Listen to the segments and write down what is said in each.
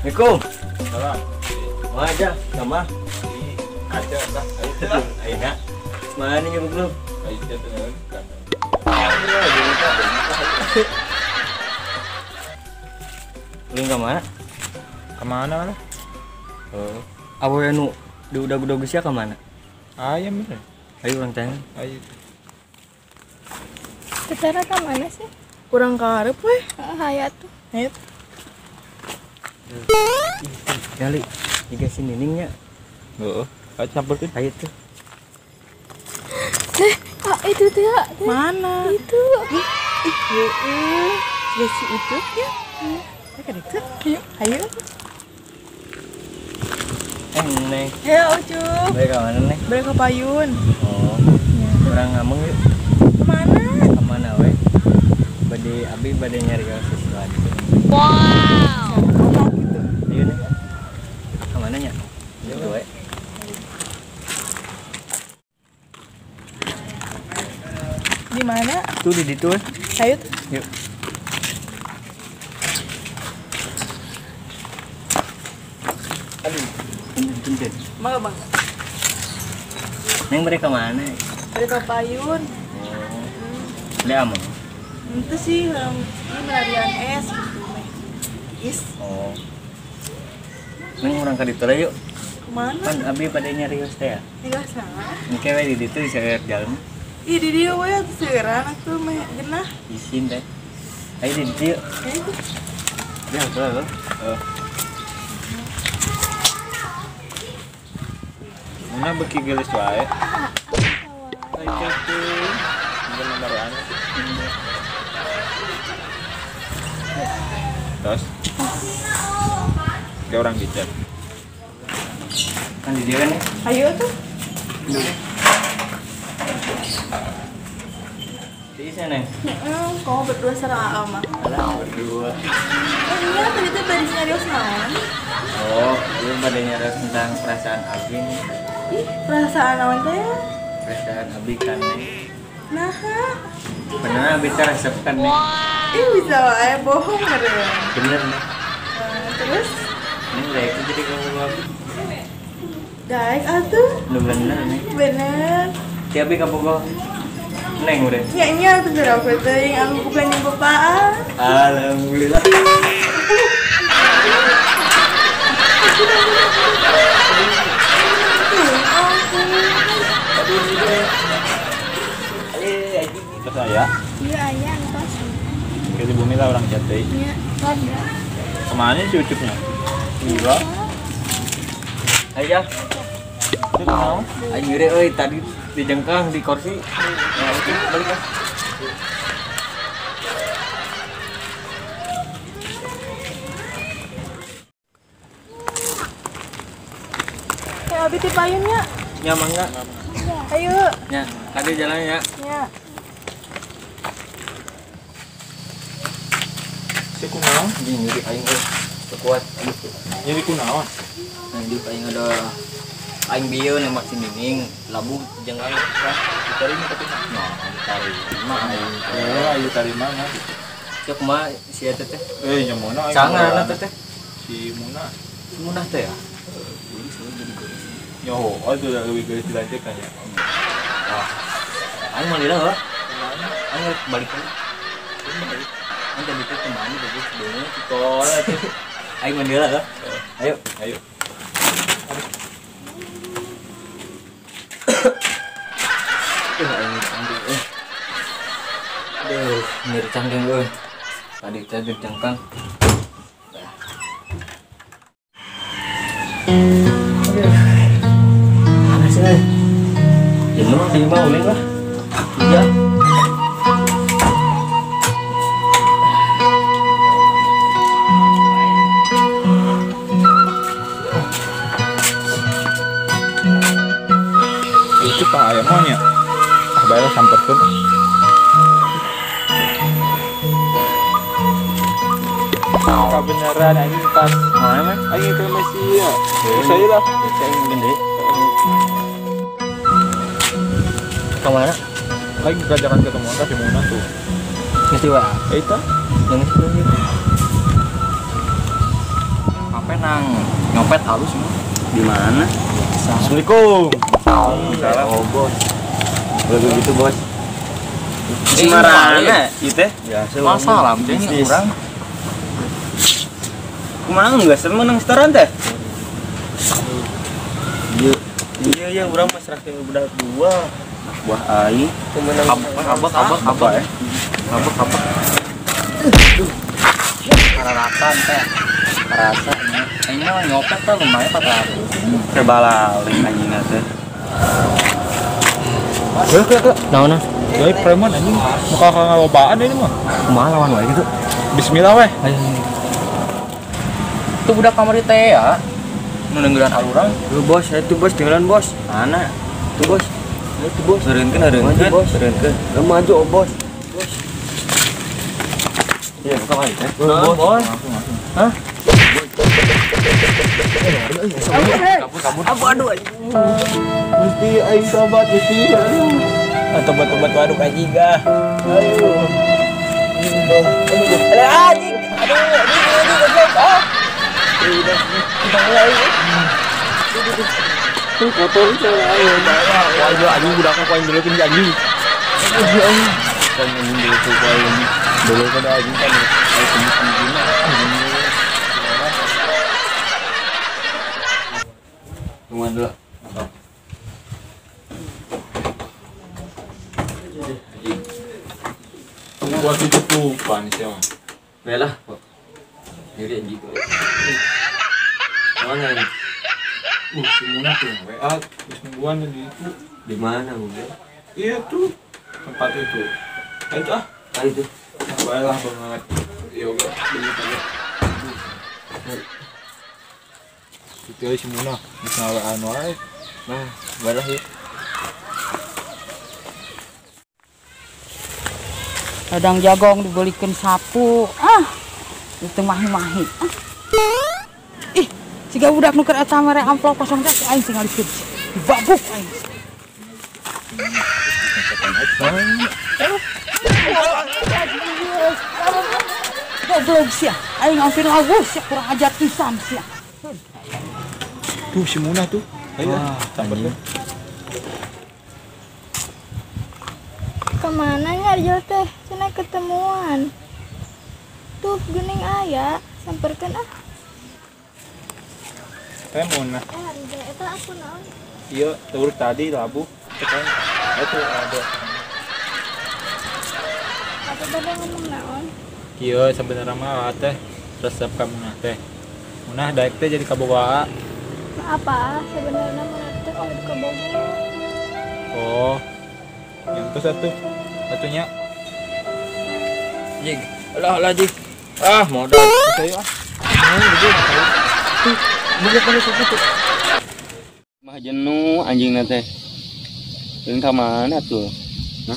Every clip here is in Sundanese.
Assalamualaikum. Salam. Wajah sama. Aja lah. Ayo nak. Mana nih belum? Ayo kan. Ulin ke mana? Kemana mana? Oh. Awe anu di udah-udah sia ke mana? Ayam bener. Ayo urang tanya. Ayo. Tetara ke mana sih? Kurang karep weh. Heeh, hayu tuh. Hayu. Kali jika si Niningnya. Heeh. Ayo sampeurkeun. Ayo tuh. Itu tuh. Mana? Itu. Ih, heeh. Ya si itu ya. Ayo deket. Ayo. Ayo. Neng. Ya, Ucup. Balik ke mana, Neng? Balik ke Payun. Oh. Ya. Kurang ngameng yuk. Kemana? Kemana we? Bade abi bade nyari sesuatu. Wow. Gitu. Ayo, Neng. Kemana nya? Gitu we. Di mana? Tuh di ditu. Ayo tuh. Yuk. Aduh. Punten. Mangga, Bang. Neng mereka mana? Mereka Payun. Oh. Beli ameng? Itu sih, ini melarian es gitu, meh. Is. Oh. Neng urang ka ditu yuk. Kemana? Kan abi pada nyari teh ya? Enggak salah. Engke we di ditu seueur jalan. Ih, di dieu we atuh seueuran atuh meh genah. Isin teh. Ayo di ditu yuk. Ayo. Ya, betul. Heeh. Mana beki gelis wae. Ayo tuh. Mungkin nomor anu. Terus. Kayak orang bicara. Kan di dia kan ya? Ayo tuh. Di sana. Heeh, kamu berdua sareng Aa mah. Alah, berdua. Oh iya, tadi tuh bade nyarios naon? Oh, dia bade nyarios tentang perasaan abi nih. Ih, perasaan naon teh? Perasaan abi kan Neng. Nah, bener abi teh resep kan Neng. Ih, bisa wae bohong meureun. Bener Neng. Terus? Neng daek jadi kamu abi. Daek atuh. Nu bener Neng. Bener. Ti abi kabogoh Neng udah. Nya nya atuh berapa teuing abi bukan yang bapaan. Alhamdulillah. Terus ayah? Iya ayah, entos. Ke di bumi lah orang jati. Iya, ada. Kemana si Ucupnya? Gila. Ayah. Itu kenapa? Ayo nyuri, euy tadi dijengkang di kursi. Nah, itu balik ah. Ya, abi ti payunnya. Ya, mangga. Ayo. Ya, tadi jalannya ya. Ya. Si kunaon? Nyuri aing euy. Kuat. Nyuri kunaon? Nyuri aing ada aing bieu nembak si Nining, labuh jengkang tah. Diterima tapi mah. Nah, diterima aing. Eh, ayo tarima mah gitu. Cek mah si eta teh. Eh, nya muna aing. Sangarana teh teh. Si Muna. Si Muna teh ya? Geulis jadi geulis. Yo, oh itu udah lebih geulis dilanjut kan ya. Wah. Aing mau lila heuh. Aing balik lagi. Aing tadi teh kemana bagus banget cikol atuh. Aing mandi lah heuh. Ayo, ayo. Aing cangkeng euy. Aduh, nyeri cangkeng euy. Tadi teh dijengkang. Aduh. Panas euy. Jenuh sih mah ulin lah. Iya. Itu pak ayam maunya. Ah, bayar samperkeun. Kebenaran anjing pas. Mana? Anjing ke Messi ya. Saya lah. Saya gede. Kemana? Lagi keajakan ketemu kan si Muna tuh. Mesti wa. Itu. Yang itu. Apa Nyopet halus semua. Di mana? Assalamualaikum. Salam. Oh, bos. Boleh begitu, bos. Marana ieu teh? Biasa. Masalah teh urang. Kumaha geus menang setoran teh? Iya, iya ya urang mah serahkeun budak dua. Buah aing abak abak abak eh. Abak abak. Kararasan teh. Karasa aing mah nyopet teh lumayan 400. Terbalik anjingna teh. Heuh, heuh. Naon? Jadi preman anjing muka ngalobaan ini mah. Kumaha lawan wae gitu. Bismillah weh. Tuh budak kamari teh ya. Nu nenggelan alurang. Lu bos, itu bos tinggalan bos. Mana? Tuh bos. Itu bos. Eureunkeun eureunkeun bos. Eureunkeun. Lu maju oh, bos. Bos. Iya, buka mari teh. Bos. Bos. Hah? Kabur kabur. Aduh aduh. Gusti aing tobat Gusti. Aduh. Tobat-tobat waduk anjing ah. Aduh. Aduh, anjing. Aduh, aduh, aduh, goblok. Ah. Udah, kita mulai. Tuh kotor itu ayo. Wah, anjing budakna ku aing dulu anjing. Anjing. Anjing dulu tuh ku aing. Dulu kan anjing kan aing anjing. Tungguan dulu. Buat tutupan sih mah. Baiklah, kok. Nyeri anjing. Mana ini? Si Muna tuh WA terus nungguan di itu. Di mana, Bung? Iya tuh. Tempat itu. Ayo ah. Ayo tuh. Baiklah banget. Yoga beli aja. Itu aja si Muna bisa WA wae. Nah, baiklah yuk. Ladang jagong dibelikan sapu, ah, itu mahi-mahi. Ah. Ih, siga budak nuker eta mere amplop kosong teh aing sing ngaliskeun. Dibabuk aing. Goblok sia, aing hampir lawuh sia kurang ajar pisan sia. Tuh si Munah tuh. Ayo samperin. Kemana nyarjol teh? Cenah ketemuan. Tuh geuning aya, samperkeun ah. Teh Munah. Harga eta aku naon? Iya, tur tadi labuh. Itu ada. Apa tadi ngomong naon? Iya, sebenarnya mah teh resep ka Munah teh. Munah daek teh jadi kaboga. Apa? Sebenarnya Munah teh kudu kaboga. Oh. Yang itu satu satunya jig alah alah jig ah modal saya ah tuh budak satu mah jenuh anjing teh deung ka mana tuh nah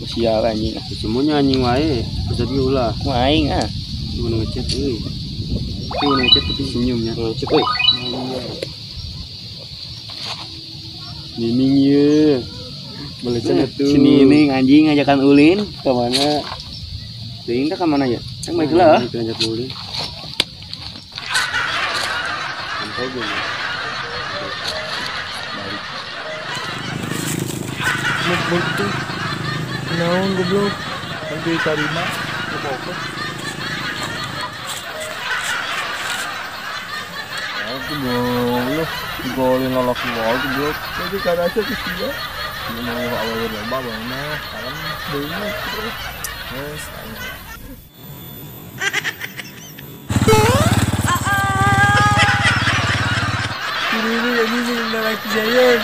usia anjing semuanya anjing wae bisa ulah ku aing ah mun ngechat euy mun ngechat tapi senyumnya ngechat euy Nining ye balesan atuh. Si Nining anjing ngajakan ulin ke mana? Teuing teh ka mana ya? Kan baik lah. Ngajak ulin. Sampai gue. Balik. Mun itu naon goblok? Nanti tarima apa-apa. Aku goblok, digolin lalaki wae goblok. Tapi karasa geus dia. Mau awal loba mana kalem deui terus ini ini laki jayan.